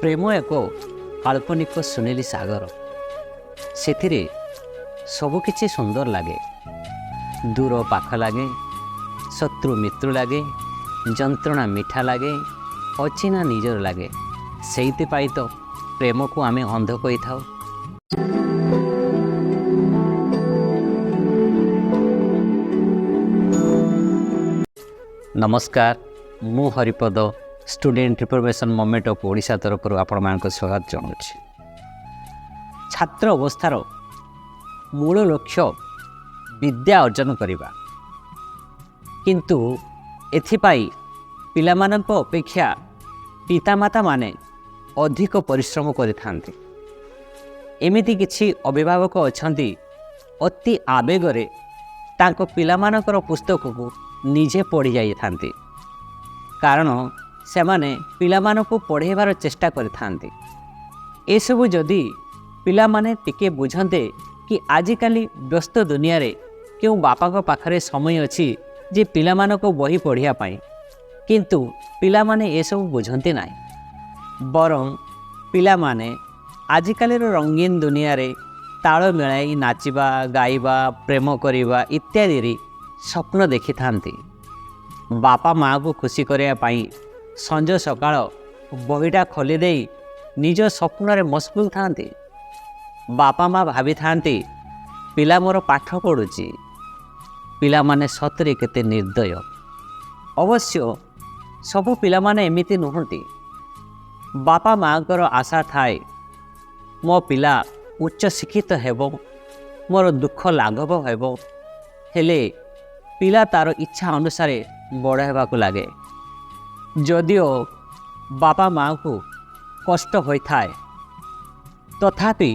ପ୍ରେମ ଏକ କାଳ୍ପନିକ ସୁନେଲି ସାଗର। ସେଥିରେ ସବୁକିଛି ସୁନ୍ଦର ଲାଗେ। ଦୂର ପାଖ ଲାଗେ, ଶତ୍ରୁ ମିତ୍ର ଲାଗେ, ଯନ୍ତ୍ରଣା ମିଠା ଲାଗେ, ଅଚିହ୍ନା ନିଜର ଲାଗେ। ସେଇଥିପାଇଁ ତ ପ୍ରେମକୁ ଆମେ ଅନ୍ଧ କହିଥାଉ। ନମସ୍କାର, ମୁଁ Haripada, Student Reformation Movement of Odisha ତରଫରୁ ଆପଣମାନଙ୍କୁ ସ୍ୱାଗତ ଜଣାଉଛି। ଛାତ୍ର ଅବସ୍ଥାର ମୂଳ ଲକ୍ଷ୍ୟ ବିଦ୍ୟା ଅର୍ଜନ କରିବା, କିନ୍ତୁ ଏଥିପାଇଁ ପିଲାମାନଙ୍କ ଅପେକ୍ଷା ପିତାମାତାମାନେ ଅଧିକ ପରିଶ୍ରମ କରିଥାନ୍ତି। ଏମିତି କିଛି ଅଭିଭାବକ ଅଛନ୍ତି, ଅତି ଆବେଗରେ ତାଙ୍କ ପିଲାମାନଙ୍କର ପୁସ୍ତକକୁ ନିଜେ ପଢ଼ି ଯାଇଥାନ୍ତି, କାରଣ ସେମାନେ ପିଲାମାନଙ୍କୁ ପଢ଼ାଇବାର ଚେଷ୍ଟା କରିଥାନ୍ତି। ଏସବୁ ଯଦି ପିଲାମାନେ ଟିକେ ବୁଝନ୍ତେ କି ଆଜିକାଲି ବ୍ୟସ୍ତ ଦୁନିଆରେ କେଉଁ ବାପାଙ୍କ ପାଖରେ ସମୟ ଅଛି ଯେ ପିଲାମାନଙ୍କୁ ବହି ପଢ଼ିବା ପାଇଁ? କିନ୍ତୁ ପିଲାମାନେ ଏସବୁ ବୁଝନ୍ତି ନାହିଁ। ବରଂ ପିଲାମାନେ ଆଜିକାଲିର ରଙ୍ଗୀନ ଦୁନିଆରେ ତାଳ ମିଳାଇ ନାଚିବା, ଗାଇବା, ପ୍ରେମ କରିବା ଇତ୍ୟାଦିରେ ସ୍ୱପ୍ନ ଦେଖିଥାନ୍ତି। ବାପା ମାଆକୁ ଖୁସି କରିବା ପାଇଁ ସଞ୍ଜ ସକାଳ ବହିଟା ଖୋଲିଦେଇ ନିଜ ସ୍ୱପ୍ନରେ ମସଗୁଲ ଥାନ୍ତି। ବାପା ମା ଭାବିଥାନ୍ତି, ପିଲା ମୋର ପାଠ ପଢ଼ୁଛି। ପିଲାମାନେ ସତରେ କେତେ ନିର୍ଦ୍ଦୟ! ଅବଶ୍ୟ ସବୁ ପିଲାମାନେ ଏମିତି ନୁହନ୍ତି। ବାପା ମାଆଙ୍କର ଆଶା ଥାଏ, ମୋ ପିଲା ଉଚ୍ଚ ଶିକ୍ଷିତ ହେବ, ମୋର ଦୁଃଖ ଲାଘବ ହେବ। ହେଲେ ପିଲା ତା'ର ଇଚ୍ଛା ଅନୁସାରେ ବଡ଼ ହେବାକୁ ଲାଗେ। ଯଦିଓ ବାପା ମାଆଙ୍କୁ କଷ୍ଟ ହୋଇଥାଏ, ତଥାପି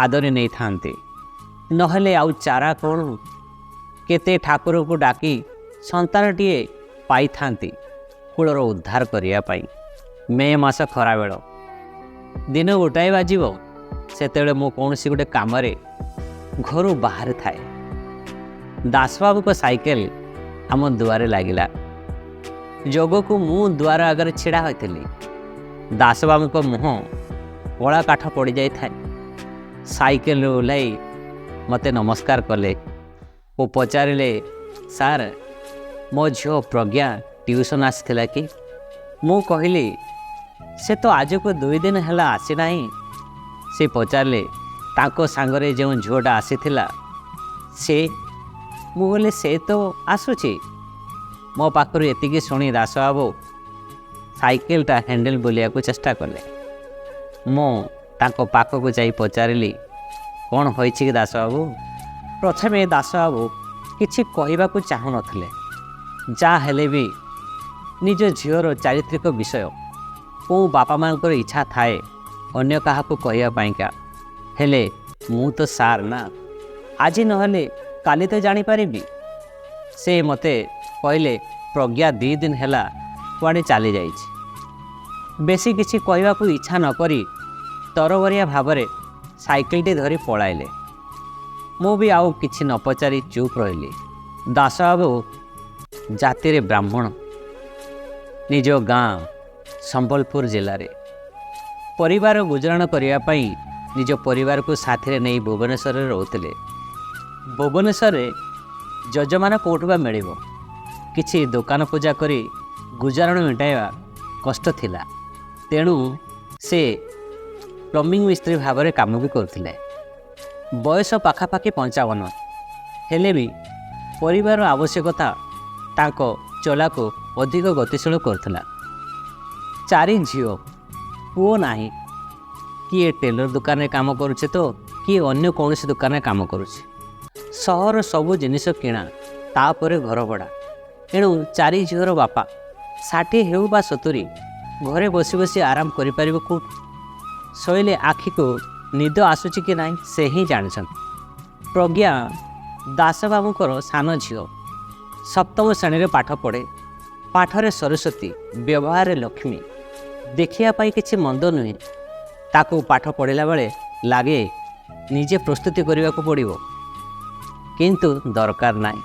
ଆଦରି ନେଇଥାନ୍ତି। ନହେଲେ ଆଉ ଚାରା କ'ଣ? କେତେ ଠାକୁରଙ୍କୁ ଡାକି ସନ୍ତାନଟିଏ ପାଇଥାନ୍ତି କୂଳର ଉଦ୍ଧାର କରିବା ପାଇଁ। ମେ ମାସ ଖରାବେଳ, ଦିନ 1 ବାଜିବ। ସେତେବେଳେ ମୁଁ କୌଣସି ଗୋଟେ କାମରେ ଘରୁ ବାହାରେ ଥାଏ। ଦାସବାବୁଙ୍କ ସାଇକେଲ ଆମ ଦୁଆରେ ଲାଗିଲା। ଯୋଗକୁ ମୁଁ ଦୁଆର ଆଗରେ ଛିଡ଼ା ହୋଇଥିଲି। ଦାସବାବୁଙ୍କ ମୁହଁ କଳା କାଠ ପଡ଼ିଯାଇଥାଏ। ସାଇକେଲରୁ ଓହ୍ଲାଇ ମୋତେ ନମସ୍କାର କଲେ ଓ ପଚାରିଲେ, "ସାର୍, ମୋ ଝିଅ ପ୍ରଜ୍ଞା ଟ୍ୟୁସନ୍ ଆସିଥିଲା କି?" ମୁଁ କହିଲି, "ସେ ତ ଆଜକୁ 2 ଦିନ ହେଲା ଆସିନାହିଁ।" ସେ ପଚାରିଲେ, "ତାଙ୍କ ସାଙ୍ଗରେ ଯେଉଁ ଝିଅଟା ଆସିଥିଲା ସେ?" ମୁଁ କହିଲି, "ସେ ତ ଆସୁଛି।" ମୋ ପାଖରୁ ଏତିକି ଶୁଣି ଦାସବାବୁ ସାଇକେଲଟା ହ୍ୟାଣ୍ଡେଲ୍ ବୁଲିବାକୁ ଚେଷ୍ଟା କଲେ। ମୁଁ ତାଙ୍କ ପାଖକୁ ଯାଇ ପଚାରିଲି, "କ'ଣ ହୋଇଛି କି ଦାସବାବୁ?" ପ୍ରଥମେ ଦାସବାବୁ କିଛି କହିବାକୁ ଚାହୁଁନଥିଲେ। ଯାହା ହେଲେ ବି ନିଜ ଝିଅର ଚାରିତ୍ରିକ ବିଷୟ, କେଉଁ ବାପା ମାଆଙ୍କର ଇଚ୍ଛା ଥାଏ ଅନ୍ୟ କାହାକୁ କହିବା ପାଇଁକା? ହେଲେ ମୁଁ ତ ସାର୍ ନା, ଆଜି ନହେଲେ କାଲି ତ ଜାଣିପାରିବି। ସେ ମୋତେ କହିଲେ, "ପ୍ରଜ୍ଞା 2 ଦିନ ହେଲା କୁଆଡ଼େ ଚାଲିଯାଇଛି।" ବେଶୀ କିଛି କହିବାକୁ ଇଚ୍ଛା ନକରି ତରବରିଆ ଭାବରେ ସାଇକେଲଟି ଧରି ପଳାଇଲେ। ମୁଁ ବି ଆଉ କିଛି ନ ପଚାରି ଚୁପ୍ ରହିଲି। ଦାସବାବୁ ଜାତିରେ ବ୍ରାହ୍ମଣ। ନିଜ ଗାଁ ସମ୍ବଲପୁର ଜିଲ୍ଲାରେ। ପରିବାର ଗୁଜରାଣ କରିବା ପାଇଁ ନିଜ ପରିବାରକୁ ସାଥିରେ ନେଇ ଭୁବନେଶ୍ୱରରେ ରହୁଥିଲେ। ଭୁବନେଶ୍ୱରରେ ଯଜମାନ କେଉଁଠୁ ବା ମିଳିବ? କିଛି ଦୋକାନ ପୂଜା କରି ଗୁଜାରଣ ମେଣ୍ଟାଇବା କଷ୍ଟ ଥିଲା। ତେଣୁ ସେ ପ୍ଲମ୍ବିଂ ମିସ୍ତ୍ରୀ ଭାବରେ କାମ ବି କରୁଥିଲେ। ବୟସ ପାଖାପାଖି 55 ହେଲେ ବି ପରିବାର ଆବଶ୍ୟକତା ତାଙ୍କ ଚଲାକୁ ଅଧିକ ଗତିଶୀଳ କରୁଥିଲା। ଚାରି ଝିଅ, ପୁଅ ନାହିଁ। କିଏ ଟେଲର ଦୋକାନରେ କାମ କରୁଛି ତ କିଏ ଅନ୍ୟ କୌଣସି ଦୋକାନରେ କାମ କରୁଛି। ସହର ସବୁ ଜିନିଷ କିଣା, ତାପରେ ଘର ଭଡ଼ା। ଏଣୁ ଚାରି ଝିଅର ବାପା 60 ହେଉ ବା 70, ଘରେ ବସି ବସି ଆରାମ କରିପାରିବ କେଉଁଠୁ? ଶୋଇଲେ ଆଖିକୁ ନିଦ ଆସୁଛି କି ନାହିଁ, ସେ ହିଁ ଜାଣିଛନ୍ତି। ପ୍ରଜ୍ଞା ଦାସବାବୁଙ୍କର ସାନ ଝିଅ। ସପ୍ତମ ଶ୍ରେଣୀରେ ପାଠ ପଢ଼େ। ପାଠରେ ସରସ୍ୱତୀ, ବ୍ୟବହାରରେ ଲକ୍ଷ୍ମୀ। ଦେଖିବା ପାଇଁ କିଛି ମନ୍ଦ ନୁହେଁ। ତାକୁ ପାଠ ପଢ଼ିଲା ବେଳେ ଲାଗେ ନିଜେ ପ୍ରସ୍ତୁତି କରିବାକୁ ପଡ଼ିବ, କିନ୍ତୁ ଦରକାର ନାହିଁ।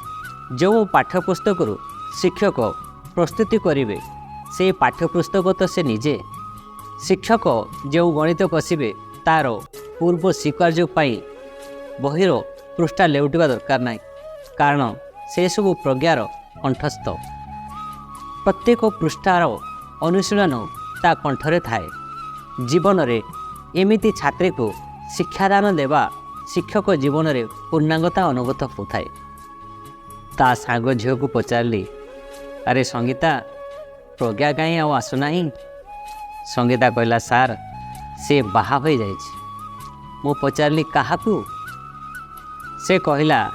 ଯେଉଁ ପାଠ୍ୟପୁସ୍ତକରୁ ଶିକ୍ଷକ ପ୍ରସ୍ତୁତି କରିବେ, ସେ ପାଠ୍ୟପୁସ୍ତକ ତ ସେ ନିଜେ। ଶିକ୍ଷକ ଯେଉଁ ଗଣିତ କଷିବେ ତା'ର ପୂର୍ବ ସ୍ୱୀକାର୍ଯ୍ୟ ପାଇଁ ବହିର ପୃଷ୍ଠା ଲେଉଟିବା ଦରକାର ନାହିଁ, କାରଣ ସେସବୁ ପ୍ରଜ୍ଞାର କଣ୍ଠସ୍ଥ। ପ୍ରତ୍ୟେକ ପୃଷ୍ଠାର ଅନୁଶୀଳନ ତା କଣ୍ଠରେ ଥାଏ। ଜୀବନରେ ଏମିତି ଛାତ୍ରୀକୁ ଶିକ୍ଷାଦାନ ଦେବା ଶିକ୍ଷକ ଜୀବନରେ ପୂର୍ଣ୍ଣାଙ୍ଗତା ଅନୁଭୂତ ହେଉଥାଏ। ତା ସାଙ୍ଗ ଝିଅକୁ ପଚାରିଲି, "ଆରେ ସଙ୍ଗୀତା, ପ୍ରଜ୍ଞା କାହିଁ ଆଉ ଆସୁନାହିଁ?" ସଙ୍ଗୀତା କହିଲା, "ସାର୍, ସେ ବାହା ହୋଇଯାଇଛି।" ମୁଁ ପଚାରିଲି, "କାହାକୁ?" ସେ କହିଲା,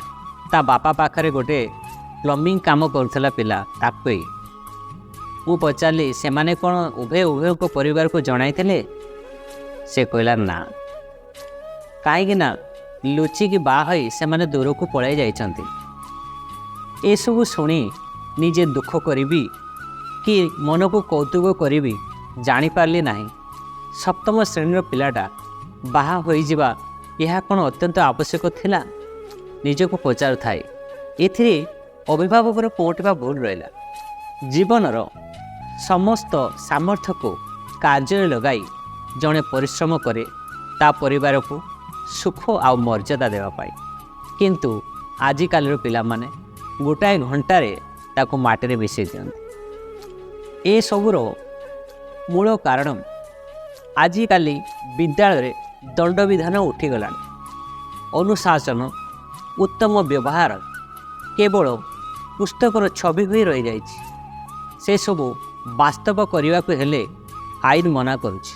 ତା ବାପା ପାଖରେ ଗୋଟେ ପ୍ଲମ୍ବିଂ କାମ କରୁଥିଲା ପିଲା, ତାକୁ। ମୁଁ ପଚାରିଲି, "ସେମାନେ କ'ଣ ଉଭୟ ଉଭୟଙ୍କ ପରିବାରକୁ ଜଣାଇଥିଲେ?" ସେ କହିଲା, "ନା।" କାହିଁକି ନା ଲୁଚିକି ବାହା ହୋଇ ସେମାନେ ଦୂରକୁ ପଳାଇ ଯାଇଛନ୍ତି। ଏସବୁ ଶୁଣି ନିଜେ ଦୁଃଖ କରିବି କି ମନକୁ କୌତୁକ କରିବି ଜାଣିପାରିଲି ନାହିଁ। ସପ୍ତମ ଶ୍ରେଣୀର ପିଲାଟା ବାହା ହୋଇଯିବା, ଏହା କ'ଣ ଅତ୍ୟନ୍ତ ଆବଶ୍ୟକ ଥିଲା? ନିଜକୁ ପଚାରୁଥାଏ। ଏଥିରେ ଅଭିଭାବକର କେଉଁଠି ବା ଭୁଲ ରହିଲା? ଜୀବନର ସମସ୍ତ ସାମର୍ଥ୍ୟକୁ କାର୍ଯ୍ୟରେ ଲଗାଇ ଜଣେ ପରିଶ୍ରମ କରେ ତା ପରିବାରକୁ ସୁଖ ଆଉ ମର୍ଯ୍ୟାଦା ଦେବା ପାଇଁ। କିନ୍ତୁ ଆଜିକାଲିର ପିଲାମାନେ ଗୋଟାଏ ଘଣ୍ଟାରେ ତାକୁ ମାଟିରେ ମିଶାଇ ଦିଅନ୍ତି। ଏସବୁର ମୂଳ କାରଣ, ଆଜିକାଲି ବିଦ୍ୟାଳୟରେ ଦଣ୍ଡବିଧାନ ଉଠିଗଲାଣି। ଅନୁଶାସନ, ଉତ୍ତମ ବ୍ୟବହାର କେବଳ ପୁସ୍ତକର ଛବି ହୋଇ ରହିଯାଇଛି। ସେସବୁ ବାସ୍ତବ କରିବାକୁ ହେଲେ ଆଇନ ମନା କରୁଛି।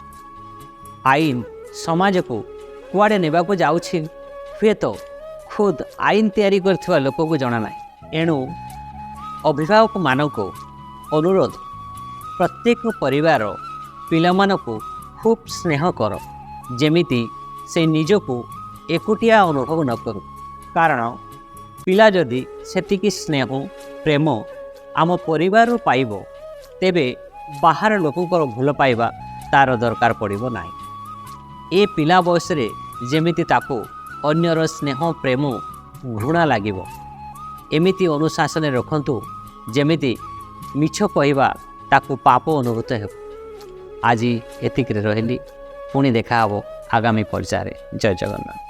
ଆଇନ ସମାଜକୁ କୁଆଡ଼େ ନେବାକୁ ଯାଉଛି, ହୁଏତ ଖୁଦ୍ ଆଇନ ତିଆରି କରିଥିବା ଲୋକକୁ ଜଣା ନାହିଁ। ଏଣୁ ଅଭିଭାବକମାନଙ୍କୁ ଅନୁରୋଧ, ପ୍ରତ୍ୟେକ ପରିବାର ପିଲାମାନଙ୍କୁ ଖୁବ୍ ସ୍ନେହ କର, ଯେମିତି ସେ ନିଜକୁ ଏକୁଟିଆ ଅନୁଭବ ନ କରୁ। କାରଣ ପିଲା ଯଦି ସେତିକି ସ୍ନେହ ପ୍ରେମ ଆମ ପରିବାରରୁ ପାଇବ, ତେବେ ବାହାର ଲୋକଙ୍କର ଭଲ ପାଇବା ତା'ର ଦରକାର ପଡ଼ିବ ନାହିଁ। ଏ ପିଲା ବୟସରେ ଯେମିତି ତାକୁ ଅନ୍ୟର ସ୍ନେହ ପ୍ରେମ ଘୃଣା ଲାଗିବ, ଏମିତି ଅନୁଶାସନରେ ରଖନ୍ତୁ ଯେମିତି ମିଛ କହିବା ତାକୁ ପାପ ଅନୁଭୂତ ହେବ। ଆଜି ଏତିକିରେ ରହିଲି। ପୁଣି ଦେଖା ହେବ ଆଗାମୀ ପର୍ଯ୍ୟାୟରେ। ଜୟ ଜଗନ୍ନାଥ।